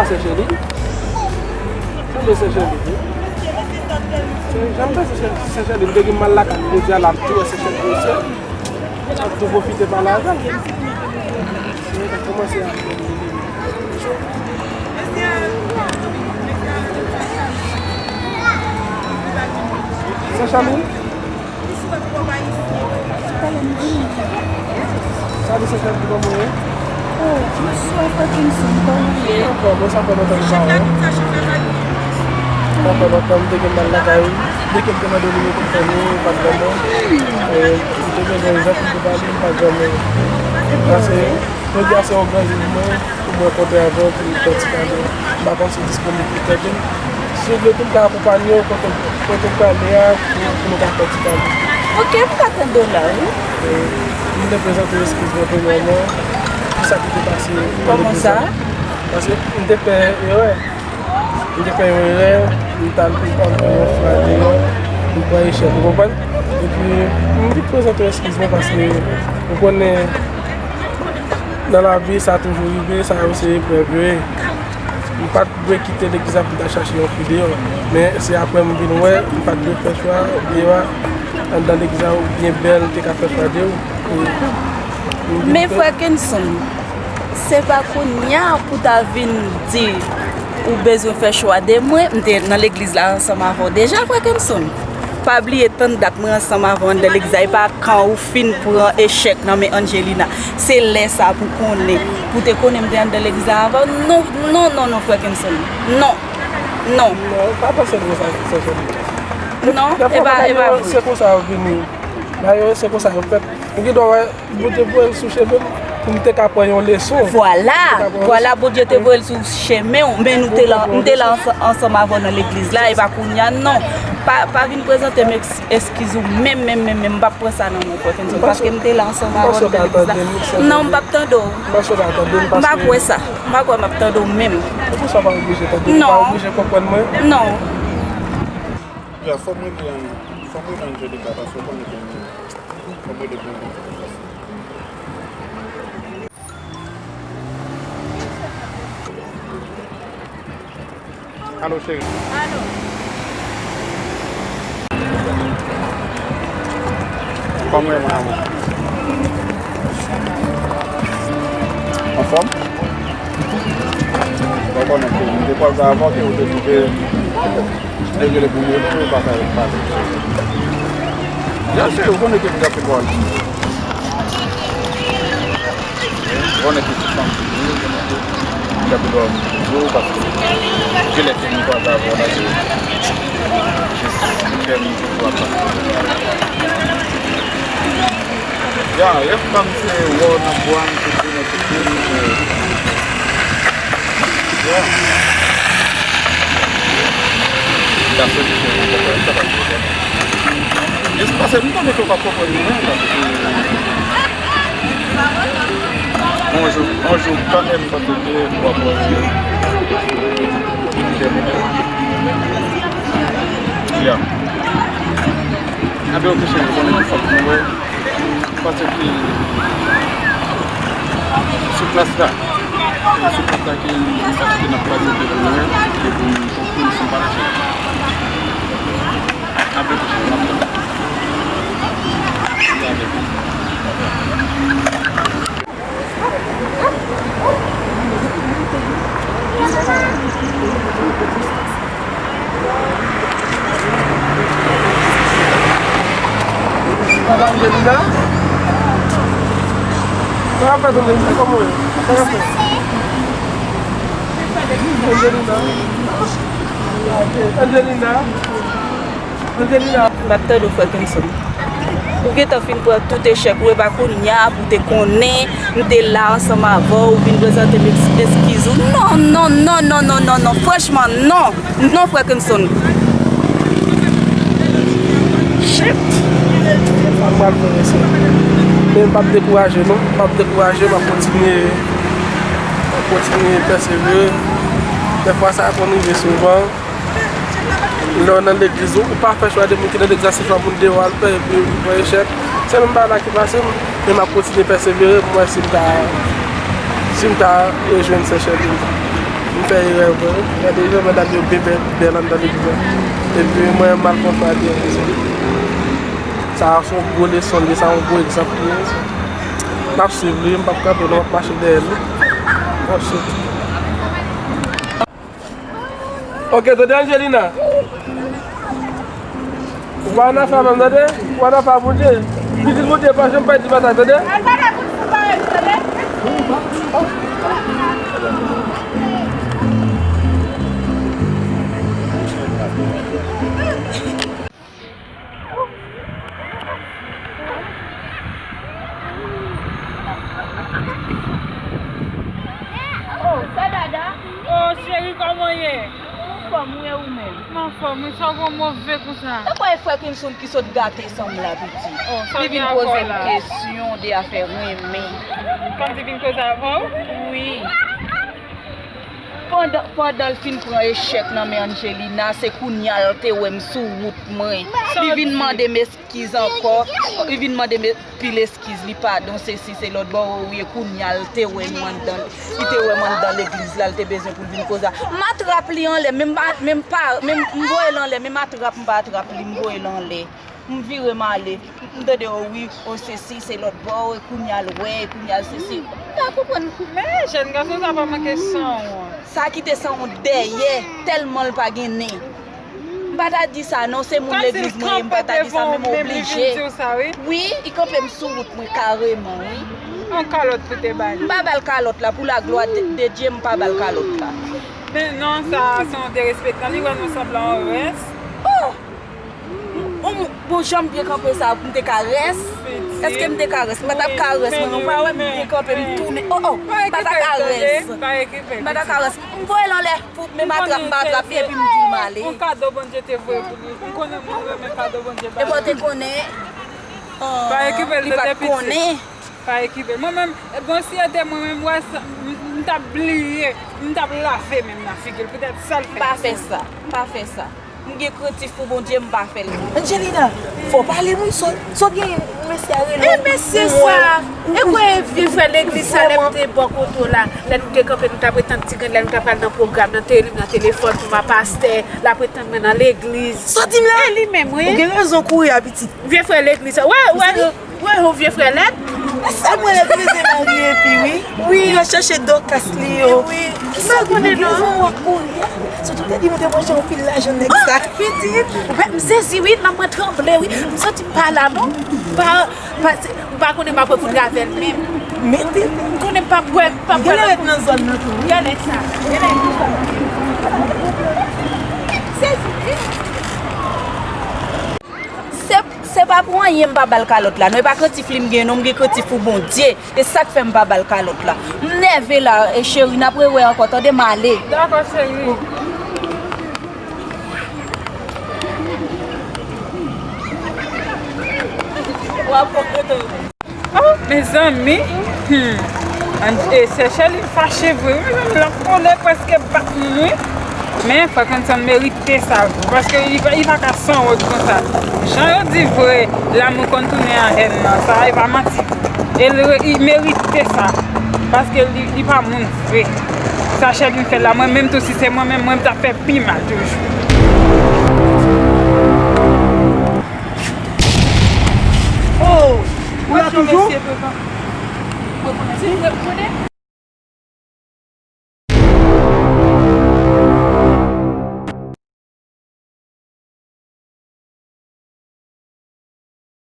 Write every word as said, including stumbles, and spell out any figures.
Sè Chèlin. Sanble Sè Chèlin wi. Janm panse Sè Chèlin, m te gen mal lakay li, jodi a la m tou wè Sè Chèlin tou sè. Ap tou pwofite pale avè l. Kòmanse a. Sè Chèlin? Salut, Sè Chèlin, kòman w ye? Oh, bonswa, Frè Kenson, kòman w ye? Ankò, bon, sa fè lontan m pa wè w. Sa fè lontan, m te gen mal lakay ou. Depi m te mande w nimewo telefòn ou, ou pa t ban mwen. E, m te bezwen yon jan pou m te pale, ou pa t ban mwen. Paske, jodi a se yon gran jou pou mwen. Pou mwen kontre avè w, pou nou fè ti pale. M pa konn si w disponib pou tande m. Si w vle tou, m ka akonpanye w kote, kote w prale a, pou, pou nou ka fè ti pale. Ok, m ka tande w la, wi. E, m te prezante eskiz mwen premyèman, pou sa ki te pase nan legliz la. Kòman sa? Paske m te fè erè. M te fè yon erè, m t al, m t al fè yon fwa deyò, m pran echèk, ou konprann? Epi, m vin prezante eskiz mwen paske ou konnen, nan lavi, sa toujou rive, sa yo se eprèv yo ye. M pa t dwe kite legliz la pou m t al chache yon fi deyò. Men se apre m vin wè, m pa t dwe fè chwa deyò a, anndan legliz la ou byen bèl, te ka fè chwa deyò. E m vin Men frè Kenson, se pa kounye a pou ta vin di ou bezwen fè chwa de mwen, m te nan legliz la ansanm avè w deja, frè Kenson. Pa bliye tann dat mwen ansanm avè w anndan legliz la, e pa kan ou fin pran echèk nan men Angelina, se lè sa pou konnen, pou te konnen m te anndan legliz la avè w. Non, non, non, non, frè Kenson. Non. Non. Non, pa panse konsa, Sè Chèlin. Non, e pa, e pa vre. Se konsa yo vini. Dayè, se konsa yo fèt. Ou gen dwa wè, Bondye voye l sou chemen m pou m te ka pran yon leson. Vwala, vwala, Bondye te voye l sou chemen w, men nou te la, m te la ansanm avè w nan legliz la, e pa kounye a, non. Pa, pa vin prezante m eskiz ou menm, menm, menm, menm, m p ap pran sa nan men w, frè Kenson, paske m te la ansanm avè w nan legliz la. Non, m p ap tande w. M pa kwè sa. M pa kwè m ap tande w menm. Non. Non. Ya, fò m rele, fò m rele Angelica, paske w konnen ke m, fò m rele pou mwen. Alo, cheri. Alo. Kòman w ye, mon amour? Anfòm? Ou konnen ke m te pral sa avan ke ou te di ke m te rele pou m rele w, ou pa ka pale. Ya, cheri, ou konnen ke m t ap pale. Ou konnen ke se fanm ki di, m t ap pale di w, paske genlè ke m pral sa avan la, se jis kè m toujou ap pale. Ya, e fanm se wè w nan bwa, m se grenn, m se grenn, m se, ya. Gason ki fè yon bagay, sa pa gen pwoblèm. Jis pase, m konnen ke w p ap konprann mwen, paske yon jou, yon jou, kanmenm, paske w ap wè. Ya. Abe, ok, cheri, konnen ki fòk nou wè. Paske sou plas la, sou plas la ke m fatige nan plas yo ke pou mwen, ke pou m konprann san pa lage. Abe, m ap tann. Papa Angelina? Sa k ap fèt, Angelina? Kòman w ye? Sa k ap fèt? Angelina? Angelina? Angelina? M ap tande w, frè Kenson. Ou gentan fin pran tout echèk ou, e pa kounye a pou te konnen m te la ansanm avè w, ou vin prezante m eks-, eskiz ou. Non, non, non, franchman, non. Non, frè Kenson. Shit! Sa m pral fè, mesye. Men m p ap dekouraje, non. M p ap dekouraje, m ap kontinye, m ap kontinye pèsevere. Dèfwa, sa konn rive souvan. Lè w nan legliz, ou, ou pa fè chwa de moun ki nan legliz la, se chwa moun deyò a l fè, epi ou pran echèk. Se menm bagay la ki pase m, men m ap kontinye pèsevere pou m wè si m ta, si m ta rejwenn Sè Chèlin. M fè erè vre wi. Gade jan medam yo byen bèl, bèl anndan legliz la. Epi mwen m al fè yon fwa atè. Sa a se yon gwo leson li ye, sa yon gwo egzanp li ye. M ap swiv li, m p ap kanpe non, m ap mache dèyè li. M ap swiv. Ok, tande Angelina. Ou pa nan afè menm, tande? Ou pa nan afè Bondye. Pitit Bondye pa janm bay ti batay, tande? Al batay pou l fou parèy, tande? Oh, sa Dada? Oh, cheri, kòman w ye? Anfòm, wi, e ou menm? M anfòm, wi, sa w pran move konsa? Sa kwè frè Kenson ki sot gate san m la, pitit. Oh, sa l gen avè w la? Li vin poze m kesyon de afè renmen. Kòmsi vin koze avè w? Wi. Pandan, pandan l fin pran echèk nan men Angelina, se kounye a l te wè m sou wout mwen. Li vin mande m eskiz ankò. Li vin mande m pil eskiz, li padon, sesi, se lòt bò, wi, e kounye a l te wè nou anndan, li te wè m anndan legliz la, l te bezwen pou l vin koze a. M atrap li anlè, men m pa, men m pa, men m voye l anlè, men m atrap, m pa atrap li, m voye l anlè. M vire m ale. M tande yo wi, o sesi, se lòt bò, e kounye a l wè, e kounye a l sesi. M pa konprann. Men jèn gason sa pa manke sanwont. Sa kite sanwont dèyè, tèlman l pa gen nen. M pa ta di sa non, se moun legliz mwen ye, m pa ta di sa, men m oblije. Wi, li kanpe m sou wout mwen kareman, wi. Yon kalòt pou te ba li. M pa ba l kalòt la, pou laglwa de, de Dye, m pa ba l kalòt la. Men non, sa se yon derespektan, li wè nou sanble yon rès. Oh! Bon, jan m byen kanpe sa, m te ka rès? Èske m te ka rès? M pa t ap ka rès, mwen, non, pa wè m byen kanpe, m tounen. Oh, oh, m pa ta ka rès. M pa ta ka rès. M voye l anlè, pou, men m atrap, m pa atrap li, epi m di l m ale. Yon kado Bondye te voye pou li. M konnen moun renmen kado Bondye ba li. Epi w te konnen, li pa t konnen. Pa ekipe. Mwen menm, bon, si e te mwen menm, wè, m, m t ap bliye, m t ap lave men m nan figi l, poutèt sa l fè. Pa fè sa, pa fè sa. M gen krentif pou Bondye, m pa fè l. Angelina, fò w pale wi, sa w, sa w gen, mesye a rele w. E mesye sa, e kwè vye frè legliz sa, lè m te bò kote w la, lè nou te kanpe, nou t ap ret tann ti grenn, lè nou t ap pral nan pwogram nan, te li nan telefòn pou mwen, pastè, l ap ret tann mwen nan legliz. Sa w di m la? E li menm, wi. Ou gen rezon kouri a, pitit. Vye frè legliz sa, wè, wè, wè, yon vye frè lèd. Sa mwen lè te bezwen marye epi wi. Wi. Li al chèche Dòkas li yo. Wi. Sa konnen non. Ou konnen, sou tout te di mwen te manje yon pil lajan nèg sa. Pitit. Wè, m sezi wi, nanm mwen tranble wi. M santi m pa la non. M pa, pa, se, m pa konnen m ap rekoute avè l menm. Mete. M konnen m p ap wè, m p ap wè. Genlè ret nan zòn nan tou wi. Genlè sa. Genlè sa. Sezi wi. Se, se pa pou anyen m pa ba l kalòt la non, e pa krentif li m gen non, m gen krentif pou Bondye. E sa k fè m pa ba l kalòt la. M nève la, e cheri, n ap rewè ankò, tande, m ale. Dakò, cheri. W ap konprann. Oh, mezanmi. Hmm. An, e, Sechèl, li fache vre. Wi, mezanmi, l ap kole prèske bat moun, wi. Men, frè Kenson merite sa vre, paske li pa, li pa ka sanwont konsa. Jan yo di vre, lanmou konn tounen an hèn nan. Sa, e pa manti. E li, li merite sa. Paske li, li pa moun vre. Sa Sherline fè la, mwen menm tou, si se mwen menm, mwen, m t ap fè pi mal toujou. Oh, ou la toujou?